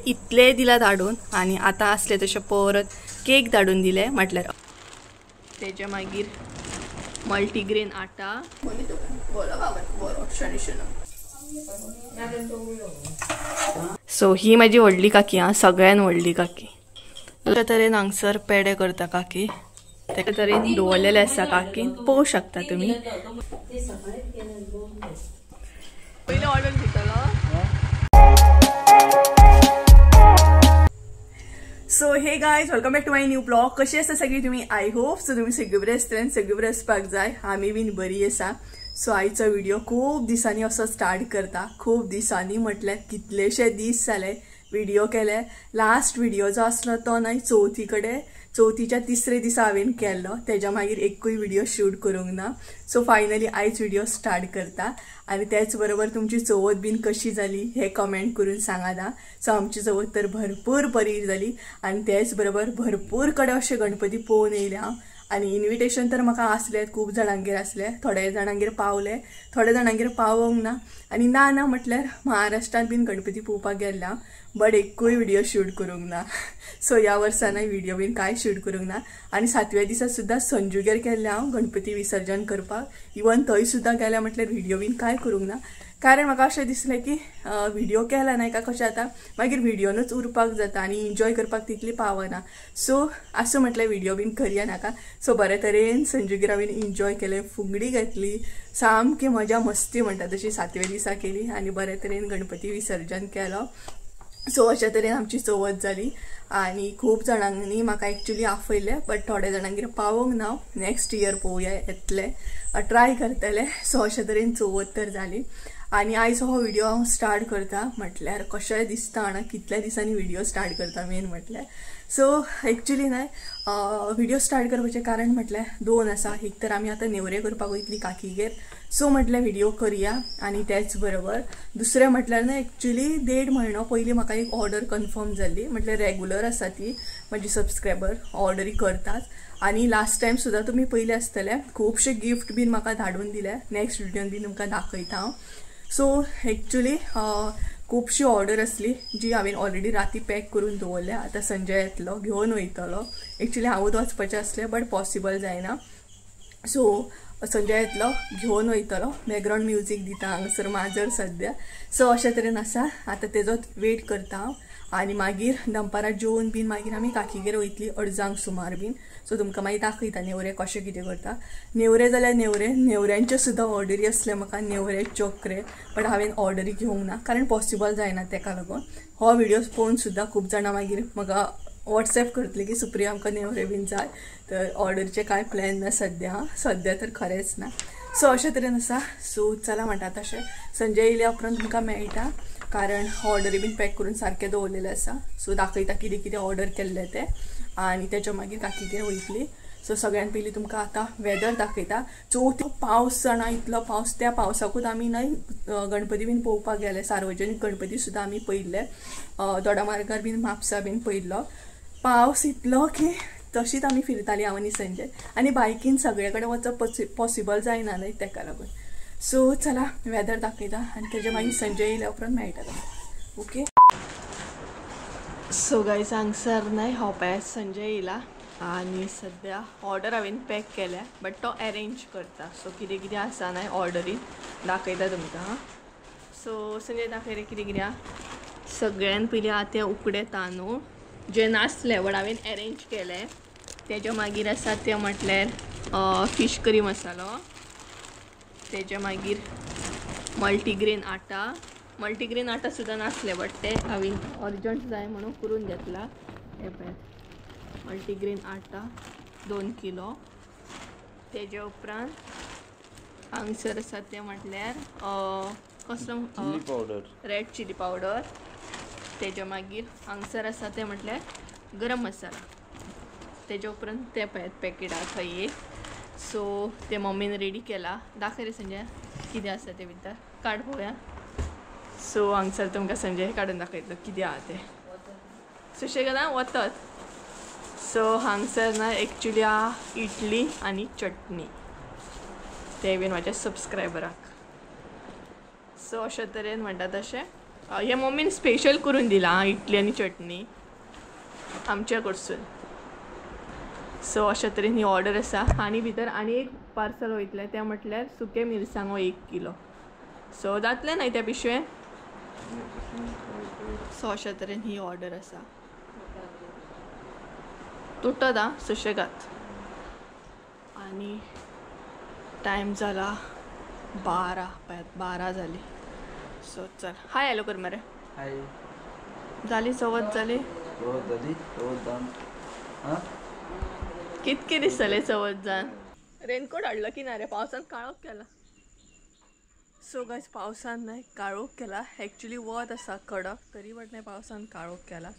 इतले दिला धाडून आनी आतां आसले तशें परत केक धाडून दिले म्हटल्यार तेच्या मागीर मल्टीग्रेन आटा. सो ही म्हाजी व्हडली काकी आं, सगळ्यान व्हडली काकी. अशा तरेन हांगसर पेडे करता काकी, तेका तरेन दवरलेले आसा काकीन, पळोवंक शकता तुमी. पयलीं ऑर्डर दितलो. So hey guys, welcome back to my new blog. कशी आसा सगळी तुमी? I hope so तुमी सगळी बरी आसतले आनी सगळी बरी आसपाक जाय. आमी बीन बरी आसा. सो आयचो व्हिडिओ खूब दिसांनी असो स्टार्ट करता. खूब दिसांनी म्हटल्यार कितलेशे दीस जाले व्हिडिओ केले. लास्ट व्हिडिओ जो आसलो तो न्हय चवथी कडेन, चवथीच्या तिसरे दिसा हांवें केल्लो. तेज्या मागीर एकूय व्हिडिओ शूट करूंक ना. सो फायनली आयज व्हिडिओ स्टार्ट करता. आनी तेच बरोबर तुमची चवथ बीन कशी जाली हे कमेंट करून सांगात. सो आमची चवथ तर भरपूर बरी जाली आनी तेच बरोबर भरपूर कडेन अशे गणपती पळोवन येयले हांव. आनी इन्विटेशन तर म्हाका आसलें, खूब जाणांगेर आसलें, थोडे जाणांगेर पावले, थोडे जाणांगेर पावोंक ना. आनी ना ना म्हटल्यार महाराष्ट्रांत बीन गणपती पळोवपाक गेल्ले हांव, बट एकूय व्हिडिओ शूट करूंक ना. सो ह्या वर्सानय व्हिडिओ बीन कांय शूट करूंक ना. आनी सातव्या दिसा सुद्दां संजूगेर गेल्लें हांव गणपती विसर्जन करपाक. इवन थंय सुद्दां गेल्या म्हटल्यार व्हिडिओ बीन कांय करूंक ना, कारण म्हाका अशें दिसलें की व्हिडिओ केला न्हय काय कशें जाता मागीर व्हिडियोनूच उरपाक जाता आनी एन्जॉय करपाक तितली पावना. सो आसूं म्हटलें व्हिडिओ बीन करया नाका. सो बरे तरेन संजूगेर हांवें एन्जॉय केलें, फुगडी घातली, सामकी मजा मस्ती म्हणटा तशी सातव्या दिसा केली आनी बरे तरेन गणपती विसर्जन केलो. सो अशा तरेन आमची चवथ जाली. आनी खूब जाणांनी म्हाका एक्चुली आपयलें, बट थोड्या जाणांगेर पावोंक ना. नेक्स्ट इयर पळोवया येतले, ट्राय करतले. सो अशा तरेन चवथ तर जाली. आनी आयज हो व्हिडिओ हांव स्टार्ट करता म्हटल्यार कशें दिसता जाणा, कितल्या दिसांनी व्हिडिओ स्टार्ट करता मेन म्हटल्यार. सो एक्चुली न्हय व्हिडिओ स्टार्ट करपाचें कारण म्हटल्यार दोन आसा. एक तर आमी आतां नेवरे करपाक वयतली काकीगेर, सो म्हटल्यार व्हिडिओ करया. आनी तेच बरोबर दुसरें म्हटल्यार न्हय एक्चुली 1.5 म्हयनो पयलीं म्हाका एक ऑर्डर कन्फर्म जाल्ली, म्हटल्यार रेगुलर आसा ती, म्हाजी सबस्क्रायबर ऑर्डरी करतात. आनी लास्ट टायम सुद्दां तुमी पयलें आसतले, खुबशे गिफ्ट बीन म्हाका धाडून दिले. नेक्स्ट व्हिडियोन बीन तुमकां दाखयता हांव. सो एक्चुली खुबशी ऑर्डर आसली जी हांवें ऑलरेडी राती पॅक करून दवरल्या. आतां संजय येतलो घेवन वयतलो. एक्चुली हांवूच वचपाचें आसलें बट पॉसिबल जायना. सो संजय येतलो घेवन वयतलो. बॅकग्रावंड म्युजीक दिता हांगासर माजर सद्या. सो अशे तरेन आसा. आतां तेजो वेट करता हांव. आनी मागीर दनपारां जेवन बीन मागीर आमी काकीगेर वयतली अडजांक सुमार बीन. सो तुमकां मागीर दाखयता नेवरे कशें कितें करता. नेवरे जाल्यार नेवरे, नेवऱ्यांच्यो सुद्दां ऑर्डरी आसले म्हाका, नेवरे चोकरे, बट हांवें ऑर्डरी घेवंक ना कारण पॉसिबल जायना. तेका लागून हो व्हिडिओ पळोवन सुद्दां खूब जाणां मागीर म्हाका वॉट्सएप करतले की सुप्रिया आमकां नेवरे बीन जाय, तर ऑर्डरचे कांय प्लॅन ना सद्या, सद्या तर खरेंच ना. सो अशें तरेन आसा. सो चला म्हणटा तशें संजय येयल्या उपरांत तुमकां मेळटा, कारण ऑर्डरी बीन पॅक करून सारकें दवरलेलें आसा. सो दाखयता कितें कितें ऑर्डर केल्लें तें. आनी तेच्या मागीर काकीगेर वयतली. सो सगळ्यान पयलीं तुमकां आतां वेदर दाखयता. चवथी पावस जाणा, इतलो पावस, त्या पावसाकूच आमी न्हय गणपती बीन पळोवपाक गेले. सार्वजनीक गणपती सुद्दां आमी पळयल्ले, दोडामार्गार बीन म्हापसा बीन पळयल्लो. पावस इतलो की तशीच आमी फिरताली हांव आनी संजय. आनी बायकीन सगळे कडेन वचप पॉसिबल जायना न्हय तेका लागून. सो चला वेदर दाखयता आनी तेजे मागीर संजय येयल्या उपरांत मेळटा तुमकां. ओके. सो गायज हांगसर न्हय हो पळय संजय येयला आनी सद्या ऑर्डर हांवें पॅक केल्या, बट तो अरेंज करता. सो कितें कितें आसा न्हय ऑर्डरीन दाखयता तुमकां. सो संजय दाखय रे कितें कितें आहा. सगळ्यान पयलीं आहा ते उकडे तांदूळ जे नासले बट हांवें अरेंज केले. तेज्या मागीर आसा ते म्हटल्यार फिश करी मसालो, तेज्या मागीर मल्टीग्रेन आटा. मल्टीग्रेन आटा सुद्दां नासले बट ते हांवें अर्जंट जाय म्हणून करून घेतला. हे पळय मल्टीग्रेन आटा 2 किलो. तेज्या उपरांत हांगसर आसा ते म्हटल्यार कसलो पावडर, रेड चिली पावडर. तेज्या मागीर हांगसर आसा ते म्हटल्यार गरम मसाला. तेज्या उपरांत ते पळयात पॅकेट आहा थंय एक. सो ते मम्मीन रेडी केला. दाखय रे संजय कितें आसा ते भितर, काड पळोवया. सो हांगसर तुमकां संजय काडून दाखयतलो कितें आहा तें. सुशेगाद वतात. सो हांगसर ना एक्चुली आहा इडली आनी चटणी, ते बीन म्हाज्या सबस्क्रायबराक. सो अशे तरेन म्हणटा तशें हे मम्मीन स्पेशल करून दिला इडली आनी चटणी आमच्या कडसून. सो अशा तरेन ही ऑर्डर आसा. आनी भितर आनी एक पार्सल वयतलें तें म्हटल्यार सुके मिरसांगो 1 किलो. सो जातलें न्हय त्या पिशवेन. सो अशा तरेन ही ऑर्डर आसा. तुटत आं सुशेगाद. आनी टायम जाला 12, 12 जाली. सो चल हाय हॅलो कर मरे. हाय. जाली चवथ जाली. चवथ जाली. चवथ जावन कितके दिसतले चवथ जावन. रेनकोट हाडलो की ना रे, पावसान काळोख केला. सो गायज पावसान न्हय काळोख केला. एक्चुली वत आसा कडक तरी बट न्हय पावसान काळोख केला.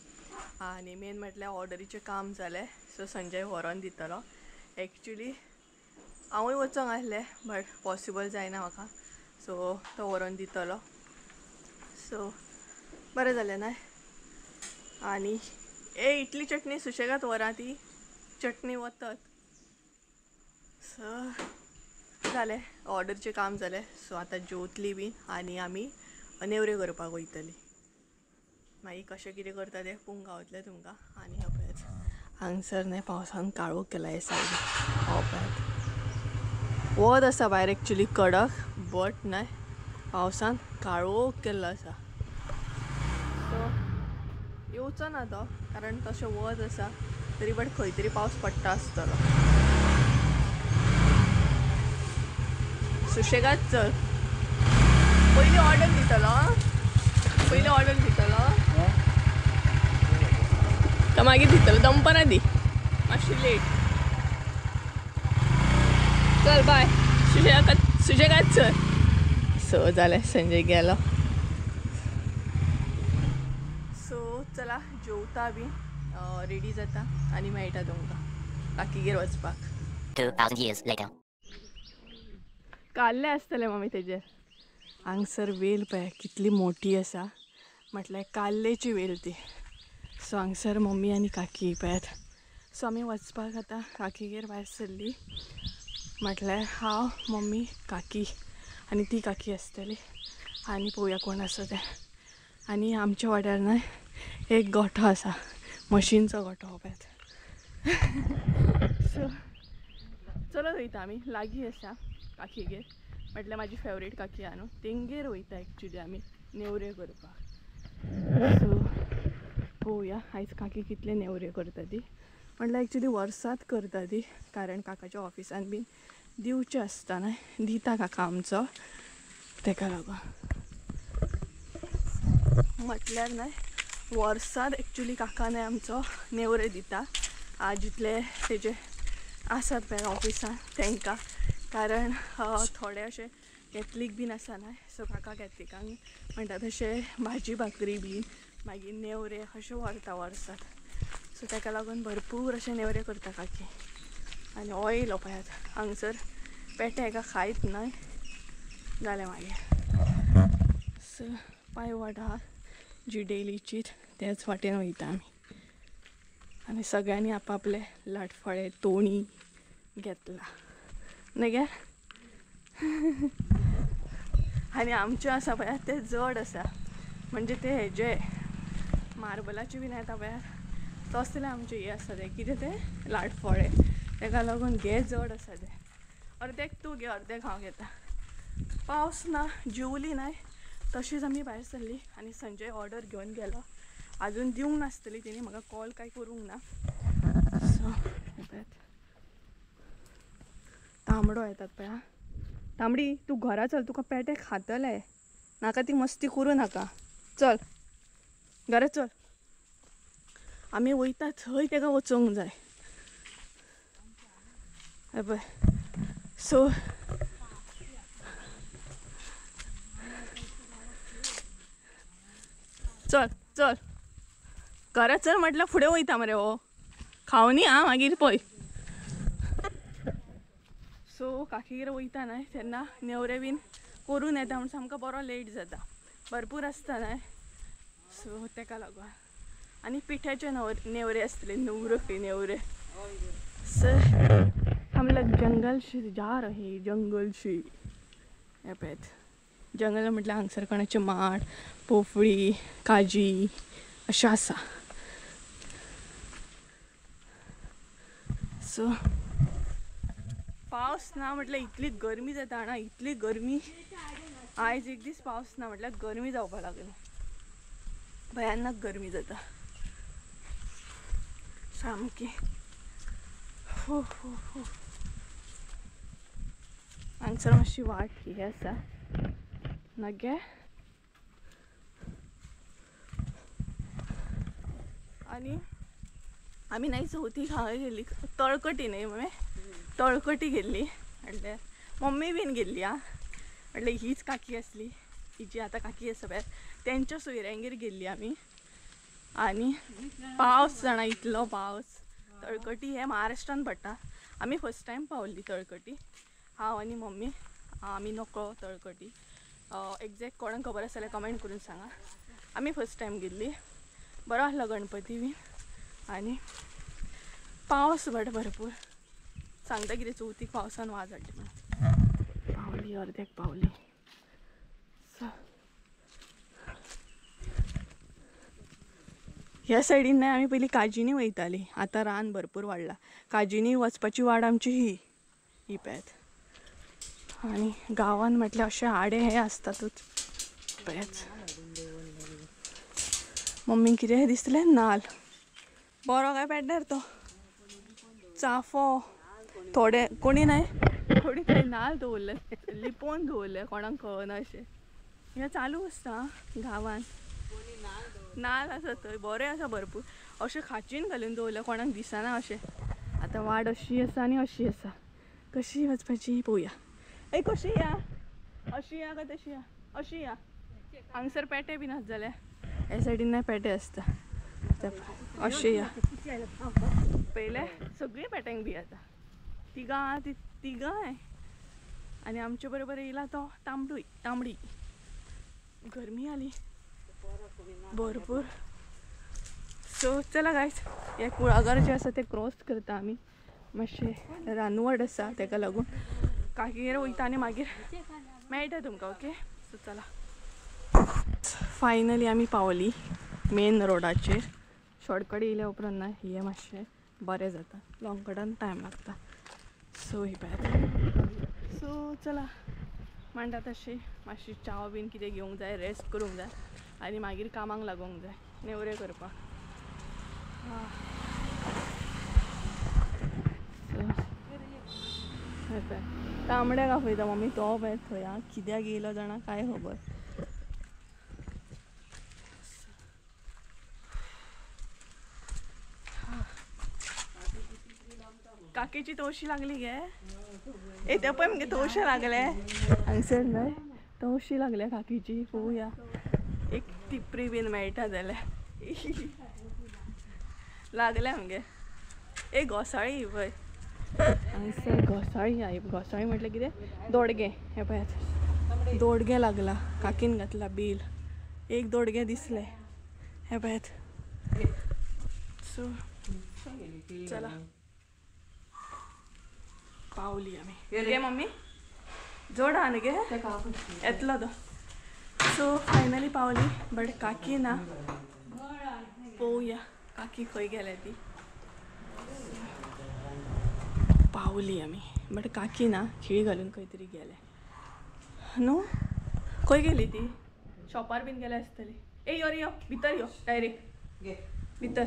आनी मेन म्हटल्यार ऑर्डरीचें काम जालें. सो संजय व्हरोन दितलो. एक्चुली हांवूय वचोंक आसलें बट पॉसिबल जायना म्हाका. सो तो व्हरोन दितलो. सो बरें जालें न्हय. आनी ए इडली चटणी सुशेगाद व्हरा, ती चटणी वतत. सो जालें ऑर्डरचें काम जालें. सो आतां जेवतली बीन आनी आमी नेवऱ्यो करपाक वयतली. मागीर कशें कितें करता तें पळोवंक गावतलें तुमकां. आनी हो पळयात हांगसर न्हय पावसान काळोख केला हे सायडीन. हो पळयात वत आसा भायर एक्चुली कडक बट न्हय पावसान काळोख केल्लो आसा. सो येवचो ना तो कारण तशें वत आसा तरी बट खंय तरी पावस पडटा आसतलो. सुशेगाद चल. पयलीं ऑर्डर दितलो. पयलीं ऑर्डर दितलो तो मागीर दितलो. दनपारां दी मातशी लेट. चल बाय. सुशेगाद सुशेगाद चल. सो जालें संजय गेलो. सो चला जेवता बी रेडी जाता आनी मेळटा तुमकां काकीगेर वचपाक. 2000 years later. काडले आसतले मम्मी तेजेर. हांगसर वेल पळय कितली मोठी आसा, म्हटल्यार काल्लेची वेल ती. सो हांगसर मम्मी आनी काकी पळयात. सो आमी वचपाक आतां काकीगेर भायर सरली. म्हटल्यार हांव, मम्मी, काकी आनी ती काकी आसतली. आनी पळोवया कोण आसा तें. आनी आमच्या वाड्यार न्हय एक गोठो आसा, मशीनचो गोठो पळयात. सो चलत वयता आमी, लागीं आसा काकीगेर. म्हटल्यार म्हाजी फेवरेट काकी आहा न्हू, तेंगेर वयता एक्चुली आमी नेवऱ्यो करपाक. सो पळोवया आयज काकी कितले नेवऱ्यो करता ती. म्हटल्यार एक्चुली वर्सांत करता ती, कारण काकाच्या ऑफिसान बीन दिवचें आसता न्हय, दिता काका आमचो, तेका लागून. म्हटल्यार न्हय वर्सांत एक्चुली काका न्हय आमचो नेवऱ्यो दिता जितले तेजे आसात पळय ऑफिसान तेंकां. कारण थोडे अशे कॅथलीक बीन आसा न्हय, सो काका कॅथलिकांक म्हणटा तशें भाजी भाकरी बीन मागीर नेवरे अशें व्हरता वर्सात. सो तेका लागून भरपूर अशे नेवरे करता काकी. आनी ऑयल पळयात हांगसर पेटे हेका खायत न्हय जालें मागीर. सो पांय वाट आहा जी डेलीची त्याच वाटेन वयता आमी. आनी सगळ्यांनी आपापले लाटफळे तोणी घेतला न्हय गे. आनी आमचें आसा पळयात तें जड आसा, म्हणजे ते हेजे मार्बलाचे बीन येता पळयात तसले आमचे हे आसा ते कितें ते लाटफळे, तेका लागून घे जड आसा ते. अर्देक तूं घे अर्देक हांव घेता. पावस ना, जेवली न्हय तशीच आमी भायर सरली. आनी संजय ऑर्डर घेवन गेलो. आजून दिवंक नासतली तेणी, म्हाका कॉल कांय करूंक ना. सो पळयात तांबडो येतात पळया. तांबडी तूं घरा चल, तुका पेटे खातले, नाका ती मस्ती करूं नाका, चल घरा चल. आमी वयता थंय तेका वचोंक जाय. पळय सो चल चल घरा चल म्हटल्यार फुडें वयता मरे हो, खावनी आं मागीर पळय. सो काकीगेर वयता न्हय तेन्ना नेवरे बीन करून येता म्हण सामको बरो लेट जाता, भरपूर आसता न्हय. सो तेका लागून. आनी पिठ्याचे नेवरे आसतले, नवरे नेवरे. सो हम लोग जंगल से जा रहे, जंगल से. हे पळयात जंगल म्हटल्यार हांगसर कोणाचें माड, पोफळी, काजी अशें आसा. सो पावस ना म्हटल्यार इतली गरमी जाता ना, इतली गरमी. आयज एक दीस पावस ना म्हटल्यार गरमी जावपाक लागली, भयानक गरमी जाता सामकी. हो हो हो हांगसर मातशी वाट ही आसा नगे. आनी आमी नाही चवथीक हांगा गेल्ली तळकटी न्हय मम्मी, तळकटी गेल्ली म्हटल्यार मम्मी बीन गेल्ली. आं म्हटल्यार हीच काकी आसली, ही जी आतां काकी आसा पळय तेंच्या सोयऱ्यांगेर गेल्ली आमी. आनी पावस जाणा इतलो पावस. तळकटी हे महाराष्ट्रान पडटा. आमी फर्स्ट टायम पावल्ली तळकटी, हांव आनी मम्मी. आमी नकळो तळकटी एग्जॅक्ट कोणाक खबर आसा जाल्यार कमेंट करून सांगा. आमी फर्स्ट टायम गेल्ली. बरो आसलो गणपती बीन. आनी पावस बट भरपूर. सांगता कितें चवथीक पावसान वाज हाडली म्हणून. पावली अर्द्याक पावली. सो ह्या सायडीन न्हय आमी पयलीं काजीनी वयताली, आतां रान भरपूर वाडलां. काजीनी वचपाची वाड आमची ही ही पळयात. आनी गांवान म्हटल्यार अशे आडे हे आसतातूच पळयात. मम्मी कितें दिसलें नाल बरो काय पेड्ड्यार तो चाफो. थोडे कोणी न्हय थोडी थंय नाल दवरले, लिपोवन दवरले, कोणाक कळना अशें. हें चालू आसता गांवान. नाल आसा थंय बरें आसा भरपूर, अशें खाचीन घालून दवरलें, कोणाक दिसना अशें. आतां वाड अशी आसा आनी अशी आसा, कशी वचपाची पळोवया. ए कशी या, अशी या काय तशी या? अशी या. हांगसर पेटे बीन आसत जाल्यार ह्या सायडीन न्हय पेटे आसता. अशें या पयले सगळीं पेट्यांक बी आतां तिगां ती तिगांय. आनी आमचे बरोबर येयला तो तांबडूय तांबडी. गरमी आली भरपूर. सो चला गायज, हे कुळागर जें आसा तें क्रॉस करता आमी. मातशें रानवट आसा तेका लागून काकीगेर वयता आनी मागीर मेळटा तुमकां. ओके सो चला फायनली आमी पावली मेन रोडाचेर. शॉर्टकट येयल्या उपरांत ना हें मातशें बरें जाता, लॉंग कटान टायम लागता. सो ही पळयात. सो चला म्हणटा तशें मातशी च्याव बीन कितें घेवंक जाय, रेस्ट करूंक जाय आनी मागीर कामाक लागूंक जाय नेवऱ्यो करपाक. सो पळय तांबड्याक आपयता मम्मी, तो पळय थंय आं कित्याक येयलो जाणा काय खबर. काकीची तवशी लागली गे. ए ते पळय मगे तवशे लागले हांगसर न्हय, तवशी लागल्या काकीची. पळोवया एक टिपरी बीन मेळटा जाल्यार. लागल्या मगे. ए घोसाळी पळय हांगसर, घोसाळी I. घोसाळी म्हटल्यार कितें? दोडगे. हें पळयात दोडगे लागला, काकीन घातला बेल. एक दोडगे दिसलें हें पळयात. सो चला पावली आमी. गे मम्मी जोड आहा न्ही गे, येतलो तो. सो फायनली पावली बट काकी ना. पळोवया काकी खंय गेल्या ती. पावली आमी बट काकी ना, खिळी घालून खंय तरी गेल्या न्हू. खंय गेली ती? शॉपार बीन गेल्या आसतली. ए यो रे यो, भितर यो डायरेक्ट भितर.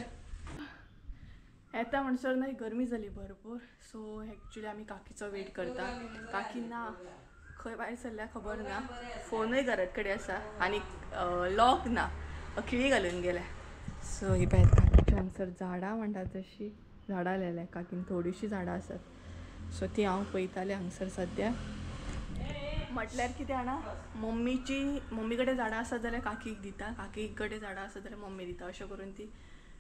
येता म्हणसर न्हय गरमी जाली भरपूर. सो एक्चुली आमी काकीचो वेट करता. काकी ना, खंय भायर सरल्या खबर ना. फोनूय घरात कडेन आसा आनी लॉक ना, खिळी घालून गेल्या. सो ही पळयात काकीच्या हांगसर झाडां म्हणटा तशी झाडां लायल्या काकीन, थोडीशीं झाडां आसात. सो ती हांव पळयतालें हांगसर सद्या. म्हटल्यार कितें जाणा, मम्मी कडेन झाडां आसात जाल्यार काकीक दिता, काकी कडेन झाडां आसात जाल्यार मम्मी दिता, अशें करून ती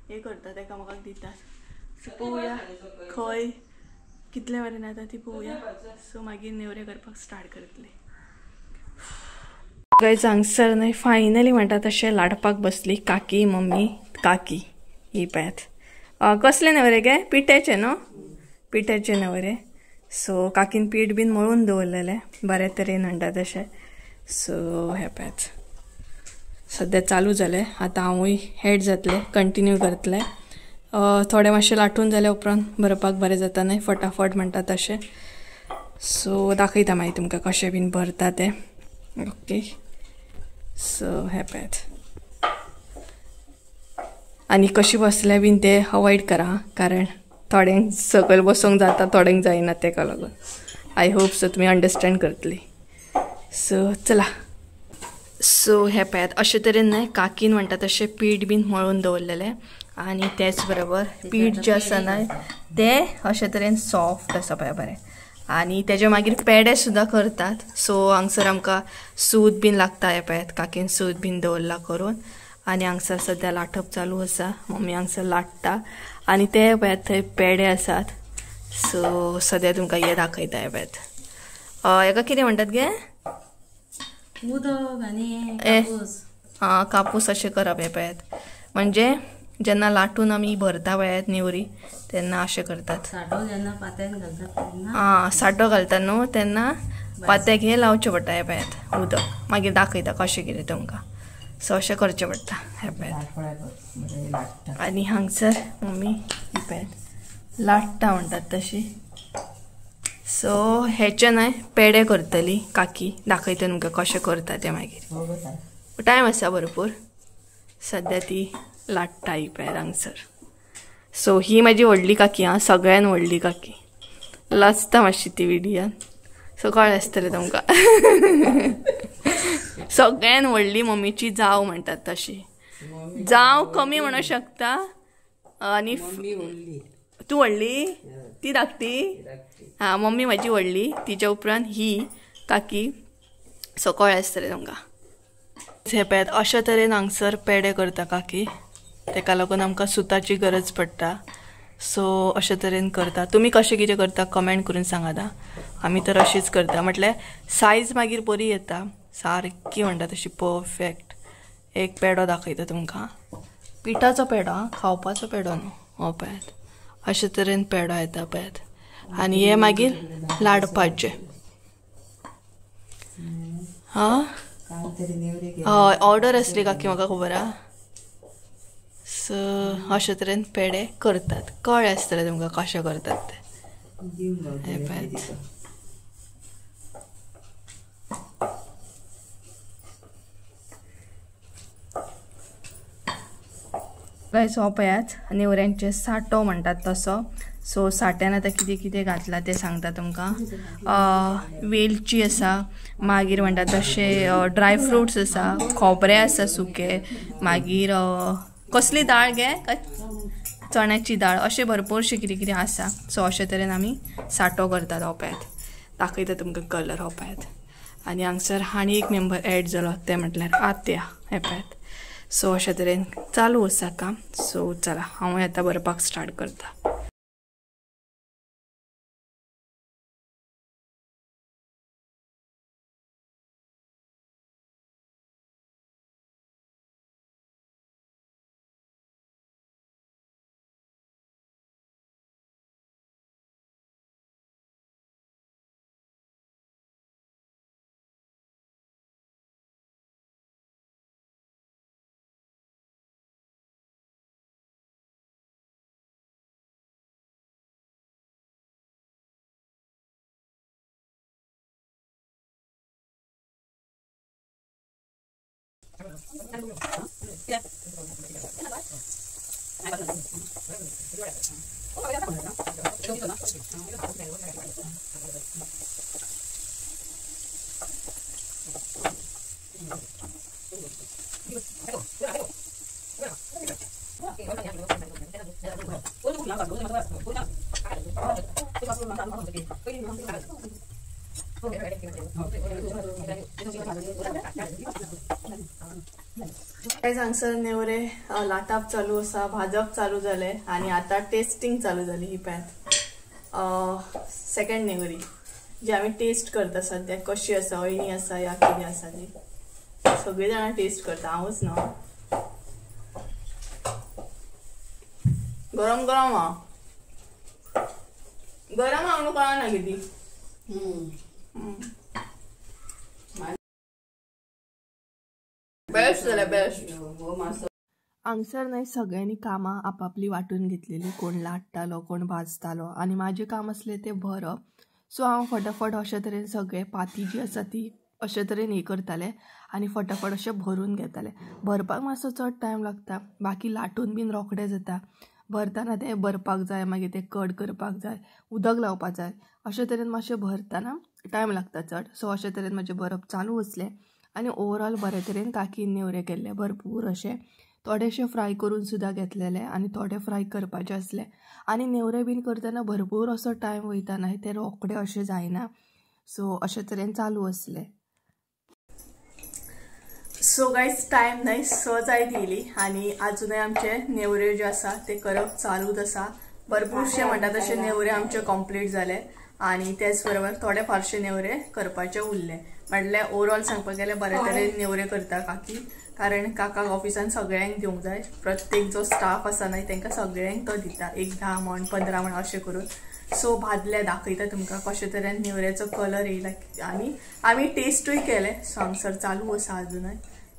हें करतात, एकामेकाक दितात. सो पळोवया खंय कितले मेरेन येता ती पळोवया. सो मागीर नेवऱ्यो करपाक स्टार्ट करतले. गायज हांगसर न्हय फायनली म्हणटा तशें लाडपाक बसली काकी, मम्मी, काकी. ही पळयात कसले नेवरे गे? पिठ्याचे न्हू, पिठ्याचे नेवरे. सो काकीन पीठ बीन मळून दवरलेलें बरे तरेन म्हणटा तशें. सो हें पळयात सद्या चालू जालें. आतां हांवूय हेड जातलें, कंटिन्यू करतलें. थोडें मातशें लाटून जाल्या उपरांत भरपाक बरें जाता न्हय, फटाफट म्हणटा तशें. सो दाखयता मागीर तुमकां कशें बीन भरता तें. ओके सो हें पळयात. आनी कशी बसल्या बीन ते अवॉयड करा, कारण थोड्यांक सकयल बसोंक जाता, थोड्यांक जायना, तेका लागून. I hope so तुमी अंडरस्टँड करतली. सो चला. सो हें पळयात अशे तरेन न्हय काकीन म्हणटा तशें पीठ बीन मळून दवरलेलें आनी तेच बरोबर पीठ जें आसा न्हय तें अशे तरेन सॉफ्ट आसा पळय बरें. आनी तेजे मागीर पेडे सुद्दां करतात. सो हांगसर आमकां सूत बीन लागता. हें पळयात काकीन सूत बीन दवरलां करून. आनी हांगसर सद्या लाटप चालू आसा, मम्मी हांगसर लाट्टा. आनी ते पळयात थंय पेडे आसात. सो सद्या तुमकां हे दाखयता. हें पळयात हेका कितें म्हणटात गे? उदक आनी कापूस. आं कापूस अशें करप. हें पळयात म्हणजे जेन्ना लाटून आमी भरता पळयात नेवरी तेन्ना अशें करतात. साठो जेन्ना पात्यान घालतात तेन्ना, आं साठो घालता न्हू तेन्ना पात्याक हें लावचें पडटा. हें पळयात उदक मागीर दाखयता कशें कितें तुमकां. सो अशें करचें पडटा. हें पळयात. आनी हांगसर मम्मी ही पळयात लाट्टा म्हणटात तशी. सो हेचे न्हय पेडे करतली काकी, दाखयता तुमकां कशें करता तें मागीर. टायम आसा भरपूर. सद्या ती लाट्टा ही पळयात हांगसर. सो ही म्हाजी व्हडली काकी आं, सगळ्यान व्हडली काकी. लजता मातशी ती विडियान, सो कळ्ळें आसतलें तुमकां. सगळ्यान व्हडली मम्मीची जाव म्हणटात तशी. जाव कमी म्हणू शकता. आनी तूं व्हडली, ती धाकटी. हां मम्मी म्हाजी व्हडली, तिच्या उपरांत ही काकी. सो कळ्ळें आसतलें तुमकां. हें पळयात अशा तरेन हांगसर पेडे करता काकी, तेका लागून आमकां सुताची गरज पडटा. सो अशे तरेन करता. तुमी कशें कितें करता कमेंट करून सांगात. आमी तर अशीच करता, म्हटल्यार सायज मागीर बरी येता सारकी म्हणटा तशी परफेक्ट. एक पेडो दाखयता तुमकां, पिठाचो पेडो आं, खावपाचो पेडो न्हू. हो पळयात अशे तरेन पेडो येता पळयात. आनी हे मागीर लाडपाचे. हां हय ऑर्डर आसली काकी म्हाका खबर आहा. सो अशे तरेन पेडे करतात. कळ्ळें आसतलें तुमकां कशें करतात ते. हें पळयात. सो पळयात नेवऱ्यांचे साठो म्हणटात तसो. सो साठ्यान आतां कितें कितें घातलां तें सांगता तुमकां. वेलची आसा, मागीर म्हणटा तशें ड्राय फ्रुट्स आसा, खोबरें आसा सुकें, मागीर कसली दाळ गे, चण्याची दाळ, अशें भरपूरशें कितें कितें आसा. सो अशे तरेन आमी साठो करतात. हो पळयात दाखयता तुमकां कलर. हो पळयात. आनी हांगसर आनी एक मेंबर एड जालो तें म्हटल्यार आत्या. हें पळयात. सो अशे तरेन चालू आसा काम. सो चला हांवूय आतां भरपाक स्टार्ट करता. हांगसर नेवरे लाटप चालू आसा, भाजप चालू जालें आनी आतां टेस्टिंग चालू जाली. ही पळयात सेकंड नेवरी जी आमी टेस्ट करता सद्या, कशी आसा, अळणी आसा या कितें आसा ती सगळीं जाणां टेस्ट करता, हांवूच न्हू. गरम गरम आहा, गरम आहा म्हणून कळना कितें. बेस्ट जालें बेस्ट. हांगसर न्हय सगळ्यांनी कामां आपापली वांटून घेतलेली. कोण लाट्टालो, कोण भाजतालो आनी म्हाजें काम आसलें तें भरप. सो हांव फटाफट अशे तरेन सगळें पाती जी आसा ती अशे तरेन हें करतालें आनी फटाफट अशें भरून घेतालें. भरपाक मातसो चड टायम लागता, बाकी लाटून बीन रोखडें जाता. भरतना तें भरपाक जाय, मागीर तें कट करपाक जाय, उदक लावपाक जाय, अशे तरेन मातशें भरतना टायम लागता चड. सो अशे तरेन म्हाजें भरप चालू आसलें आनी ओवरऑल बरे तरेन काकीन नेवरे केल्ले भरपूर अशे. थोडेशे फ्राय करून सुद्दां घेतलेले आनी थोडे फ्राय करपाचे आसले. आनी नेवरे बीन करतना भरपूर असो टायम वयता न्हय, ते रोखडे अशें जायना. सो अशे तरेन चालू आसलें. सो गायज टायम न्हय 6 जायत येयली आनी आजुनय आमचे नेवरे जे आसा ते करप चालूच आसा. भरपूरशे म्हणटा तशे नेवरे आमचे कंप्लीट जाले आनी तेच बरोबर थोडे फारशे नेवरे करपाचे उरले. म्हटल्यार ओवरऑल सांगपाक गेल्यार बरे तरेन नेवरे करता काकी, कारण काकाक ऑफिसान सगळ्यांक दिवंक जाय. प्रत्येक जो स्टाफ आसा न्हय तांकां सगळ्यांक तो दिता, एक 10 म्हण 15 म्हण अशें करून. सो भाजले दाखयता तुमकां कशे तरेन नेवऱ्याचो कलर येयला आनी आमी टेस्टूय केले. सो हांगसर चालू आसा आजुनय,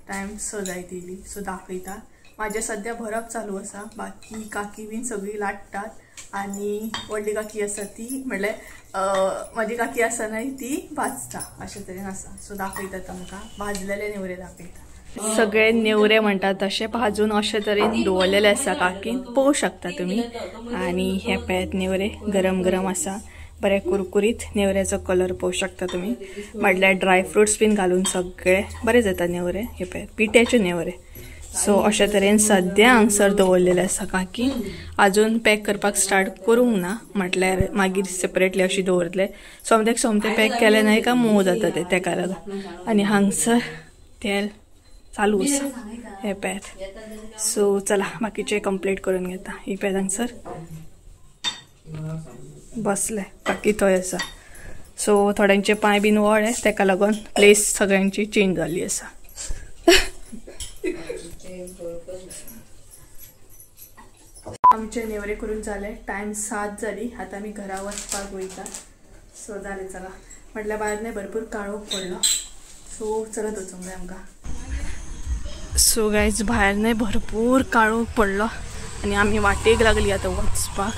टायम 6 जायत येयली. सो दाखयता म्हाजें सद्या भरप चालू आसा, बाकी काकी बीन सगळी लाट्टात आनी व्हडली काकी आसा ती म्हळ्यार म्हाजी काकी आसा न्हय ती भाजता, अशे तरेन आसा. सो दाखयता तुमकां भाजलेले नेवरे दाखयता. सगळे नेवरे म्हणटात तशे भाजून अशे तरेन दवरलेले आसा काकीन, पळोवंक शकता तुमी. आनी हे पळयात नेवरे गरम गरम आसा, बरे कुरकुरीत. नेवऱ्याचो कलर पळोवंक शकता तुमी, म्हटल्यार ड्राय फ्रुट्स बीन घालून सगळे बरे जाता नेवरे. हे पळयात पिठ्याचे नेवरे. सो अशे तरेन सद्या हांगसर दवरलेले आसा काकी, आजून पॅक करपाक स्टार्ट करूंक ना, म्हटल्यार मागीर सेपरेटली अशी दवरतले. सोमतेक सोमते पॅक केले न्हय काय मोव जाता ते, तेका लागून. आनी हांगसर तेल चालू आसा हे पळयात. सो चला बाकीचे कंप्लीट करून घेता. ही पळयात हांगसर बसले, बाकी थंय आसा. सो थोड्यांचे पांय बीन वळ्ळे तेका लागून प्लेस सगळ्यांची चेंज जाल्ली आसा. आमचे नेवरे करून जाले, टायम 7 जाली. आतां आमी घरा वचपाक वयता. सो जालें चला, म्हटल्यार भायर न्हय भरपूर काळोख पडलो. सो चलत वचूंक जाय आमकां. सो गायज भायर न्हय भरपूर काळोख पडलो आनी आमी वाटेक लागली आतां वचपाक.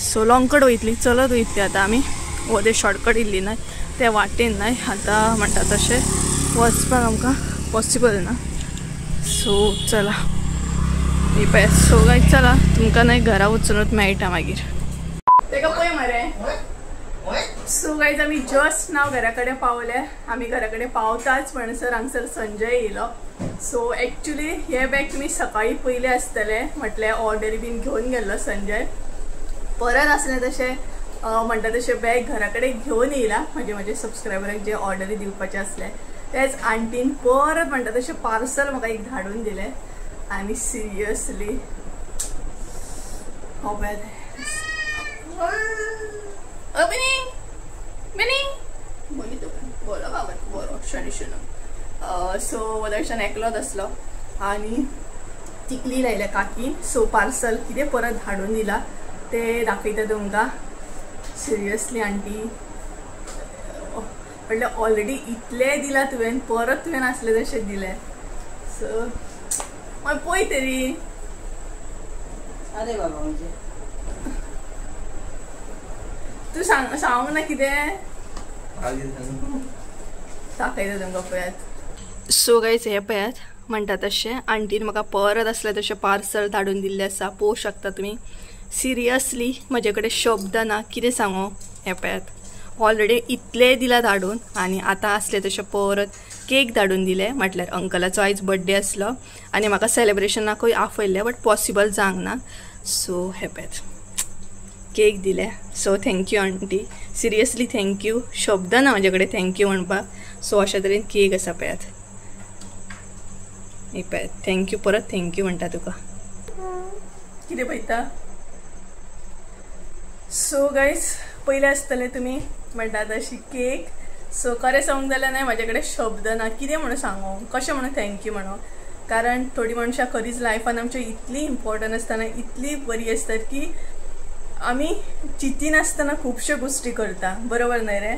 सो लॉंगकट वयतली, चलत वयतली आतां आमी. वो ते शॉर्टकट इल्ली न्हय ते वाटेन न्हय आतां म्हणटा तशें वचपाक आमकां पॉसिबल ना. सो चला ही पळय. सो गायज चला तुमकां न्हय घरा वचुनूच मेळटा मागीर. तेका पळय मरे. सो गायज आमी जस्ट नाव घरा कडेन पावले. आमी घरा कडेन पावताच म्हणसर हांगसर संजय येयलो. सो एक्चुली हे बॅग तुमी सकाळी पयले आसतले, म्हटल्यार ऑर्डरी बीन घेवन गेल्लो संजय. परत आसलें तशें म्हणटा तशें बॅग घरा कडेन घेवन येयला. म्हणजे म्हजे सबस्क्रायबराक जे ऑर्डरी दिवपाचे आसले तेच आंटीन परत म्हणटा तशें पार्सल म्हाका एक धाडून दिलें. आनी सिरियसली हो बॅग बरो बाबा बरो शनी शनो. सो वदर्शन एकलोच आसलो आनी तिकली लायल्या काकीन. सो पार्सल कितें परत धाडून दिला ते दाखयता तुमकां. सिरियसली आंटी म्हटल्यार ऑलरेडी इतलें दिलां तुवें, परत तुवें आसलें तशें दिलें. सो मागीर पळय तरी. अरे बाबा म्हणजे तूं सांग सांगूंक ना कितें दाखयता तुमकां पळयात. सो गायज हे पळयात म्हणटा तशें आंटीन म्हाका परत आसलें तशें पार्सल धाडून दिल्लें आसा, पळोवंक शकता तुमी. सिरियसली म्हजे कडेन शब्द ना कितें सांगू. हें पळयात ऑलरेडी इतलें दिलां धाडून आनी आतां आसलें तशें परत केक धाडून दिलें. म्हटल्यार अंकलाचो आयज बड्डे आसलो आनी म्हाका सेलेब्रेशनाकूय आपयल्लें, बट पॉसिबल जावंक ना. सो हें पळयात केक दिले. So thank you aunty, seriously thank you, शब्द ना म्हजे कडेन thank you म्हणपाक. सो अशा तरेन केक आसा पळयात, हे पळयात. Thank you, परत thank you म्हणटा तुका. कितें पळयता? सो गायज पयलें आसतलें तुमी म्हणटा तशी केक. सो खरें सांगूंक जाल्यार न्हय म्हजे कडेन शब्द ना कितें म्हणून सांगू, कशें म्हणून thank you म्हणून. कारण थोडीं मनशां खरीच लायफान आमच्या इतली इम्पॉर्टंट आसतना, इतली बरी आसतात की आमी चिंतिनासतना खुबश्यो गोश्टी करता, बरोबर न्हय रे?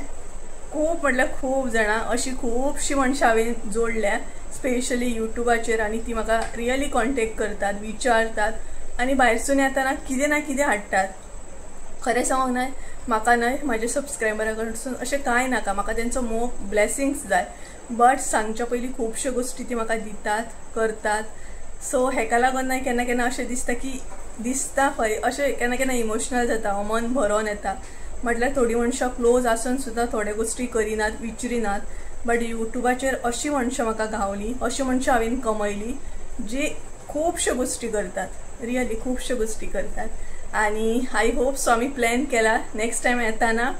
खूब म्हटल्यार खूब जाणां अशी खुबशीं मनशां हांवें जोडल्या स्पेशली युट्यूबाचेर आनी ती म्हाका रियली कॉन्टेक्ट करतात, विचारतात आनी भायरसून येतना कितें ना कितें हाडटात. खरें सांगूंक न्हय म्हाका न्हय म्हाज्या सबस्क्रायबरा कडसून अशें कांय नाका, म्हाका तेंचो मोग ब्लेसिंग्स जाय. बट सांगच्या पयलीं खुबश्यो गोश्टी ती म्हाका दितात, करतात. सो हेका लागून न्हय केन्ना केन्ना अशें दिसता की दिसता खंय अशें केन्ना केन्ना इमोशनल जाता, मन भरोन येता. म्हटल्यार थोडीं मनशां क्लोज आसून सुद्दां थोड्यो गोश्टी करिनात, विचारिनात. बट युट्यूबाचेर अशीं मनशां म्हाका गावलीं, अशीं मनशां हांवें कमयलीं जी खुबश्यो गोश्टी करतात, रियली खुबश्यो गोश्टी करतात. आनी I hope so आमी प्लॅन केला नेक्स्ट टायम येताना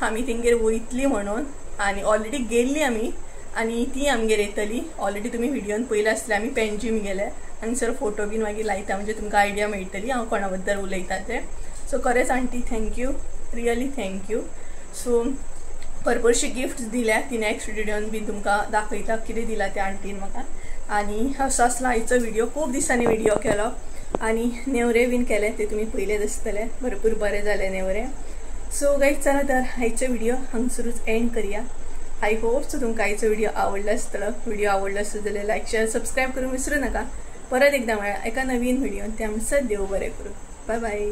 आमी तेंगेर वयतली म्हणून. आनी ऑलरेडी गेल्ली आमी आनी ती आमगेर येतली. ऑलरेडी तुमी व्हिडियोन पयले आसले आमी पेंजीम गेले, हांगसर फोटो बीन मागीर लायता म्हणजे तुमकां आयडिया मेळटली हांव कोणा बद्दल उलयता तें. सो खरेंच aunty thank you, really thank you. So भरपूरशी gift दिल्या ती नेक्स्ट व्हिडियोन बीन तुमकां दाखयता कितें दिला त्या आंटीन म्हाका. आनी असो आसलो आयचो व्हिडियो, खूब दिसांनी व्हिडियो केलो आनी नेवरे बीन केले ते तुमी पयलेच आसतले, भरपूर बरें जाले नेवरे. सो गायज चला तर आयचो व्हिडियो हांगसरूच एंड करया. I hope so तुमकां आयचो व्हिडियो आवडलो आसतलो. व्हिडियो आवडलो आसलो जाल्यार लायक शेअर सबस्क्रायब करूंक विसरूं नाका. परत एकदां मेळया एका नवीन व्हिडियोन, त्या म्हणसर देव बरें करूं. बाय बाय.